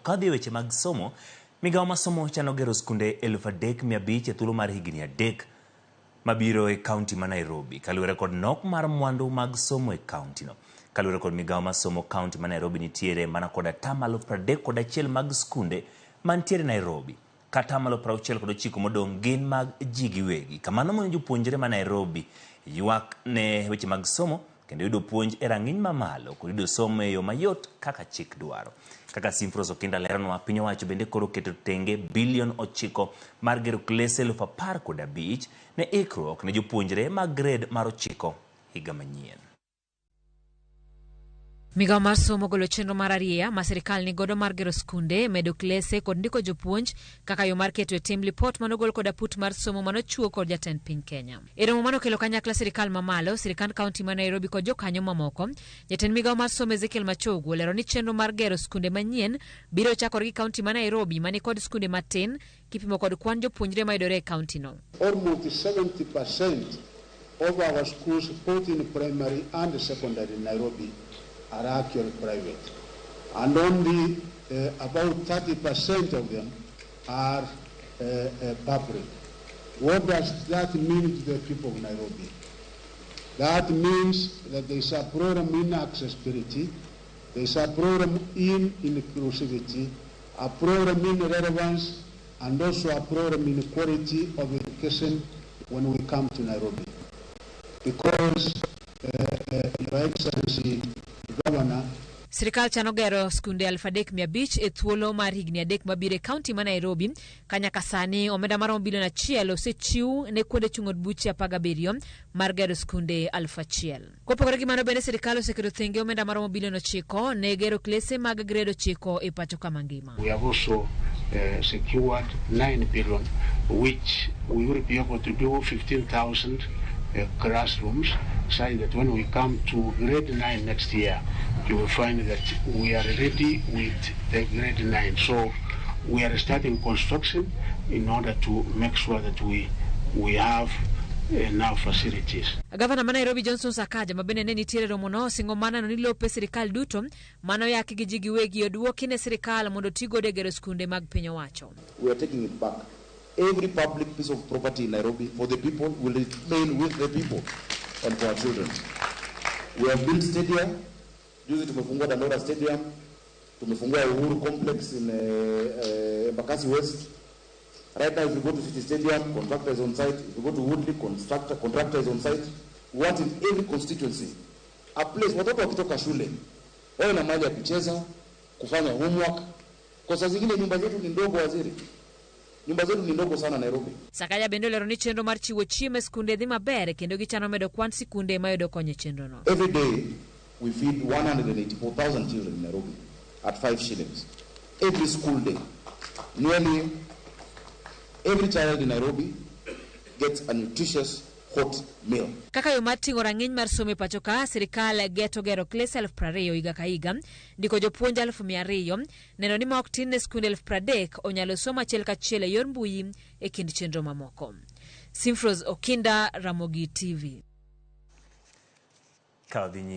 Ka wadhi e weche mag somo, migawo mar somo chano gero skunde 3500 e thuolo mar higni 3 mabiro e kaunti ma Nairobi, kaluwore kod nok mar mwandu mag somo e kaunti no. Kaluwore kod migawo mar somo, kaunti ma Nairobi nitiere mana kod 31% mag skunde mantiere Nairobi, ka 69% modong' gin mag ji giwegi. Kamano mondo jopuonjre ma Nairobi ywak ne weche mag somo kendo yudo puonj e rang'iny mamalo kod yudo somo e yo mayot kaka chik dwaro. Kaka Simfros Okinda leronwa, piny owacho bende koro keto tenge bilion 9 mar gero klese 15,000 ne ikruok ne jopuonjre mag grade mar 9 higa manyien. Migawo mar somo golo chenro mar arieya ma sirikal ni godo mar gero skunde, medo klese kod ndiko jopuonj kaka yo mar keto e tim lipot manogol kod aput mar somo manochiwo kod jatend piny Kenya. E romo manokelo kanyakla sirikal mamalo, sirikand kaunti ma Nairobi kod jokanyo mamoko, jatend migawo mar somo Ezekiel Machogu olero ni chenro mar gero skunde manyien biro chakore gi kaunti ma Nairobi mani kod skunde matin kipimo kod kwan jopuonjre mayudore e kaunti no. Almost 70% of our schools, both in primary and secondary in Nairobi, are actually private. And only about 30% of them are public. What does that mean to the people of Nairobi? That means that there is a problem in accessibility, there is a problem in inclusivity, a problem in relevance, and also a problem in quality of education when we come to Nairobi. Because, Your Excellency, Governor, Sirikal chano gero skunde 3500 e thuolo mar higni 3 mabiro e kaunti ma Nairobi, ka nyaka sani omenda maromo bilion 1 osechiw ne kuonde chung' od buche 17 mar gero skunde 1000. Kopogore gi mano, bende sirikal oseketo thenge omenda maromo bilion 9 ne gero klese mag grade 9 e pacho kama ngima. We have also secured 9 billion, which we will be able to do 15,000 classrooms, such that when we come to grade 9 next year, you will find that we are ready with the grade 9. So we are starting construction in order to make sure that we have enough facilities. Gavana ma Nairobi Johnson Sakaja, ma bende ne nitiere romono, osingo manano ni lope sirikal duto manoyaki gi ji giwegi oduoki ne sirikal mondo oti godo e gero skunde mag piny owacho. We are taking it back. Every public piece of property in Nairobi for the people will remain with the people and for our children. We have built stadia. Juzi tumefungua Dandora Stadium, tumefungua Uhuru Complex in Embakasi West. Right now, if you go to City Stadium, contractor is on site. If you go to Woodley, contractor is on site. We want in every constituency a place watoto wakitoka shule wawe na mahali ya kucheza, kufanya homework. Kwa saa zingine nyumba zetu ni ndogo, waziri. Nyumba zetu ni ndogo sana Nairobi. Sakaja bende olero ni chenro mar chiwo chiemo e skunde dhi maber kendo gichano medo kwan sikunde mayudo kony e chenrono. Every day we feed 184,000 children in Nairobi at 5 shillings. Every school day. Nearly every child in Nairobi gets a nutritious hot meal. Kaka yo mar ting'o rang'iny mar somo e pacho ka, sirikal geto gero klese 20,000 higa ka higa, ndiko jopuonj 200,000, neno ni ma ok tin ne skunde 30,000 onyalo somo achiel kachiel e yor mbui e kind chenro mamoko. Simfros Okinda, Ramogi TV. Ka wadhi nyime.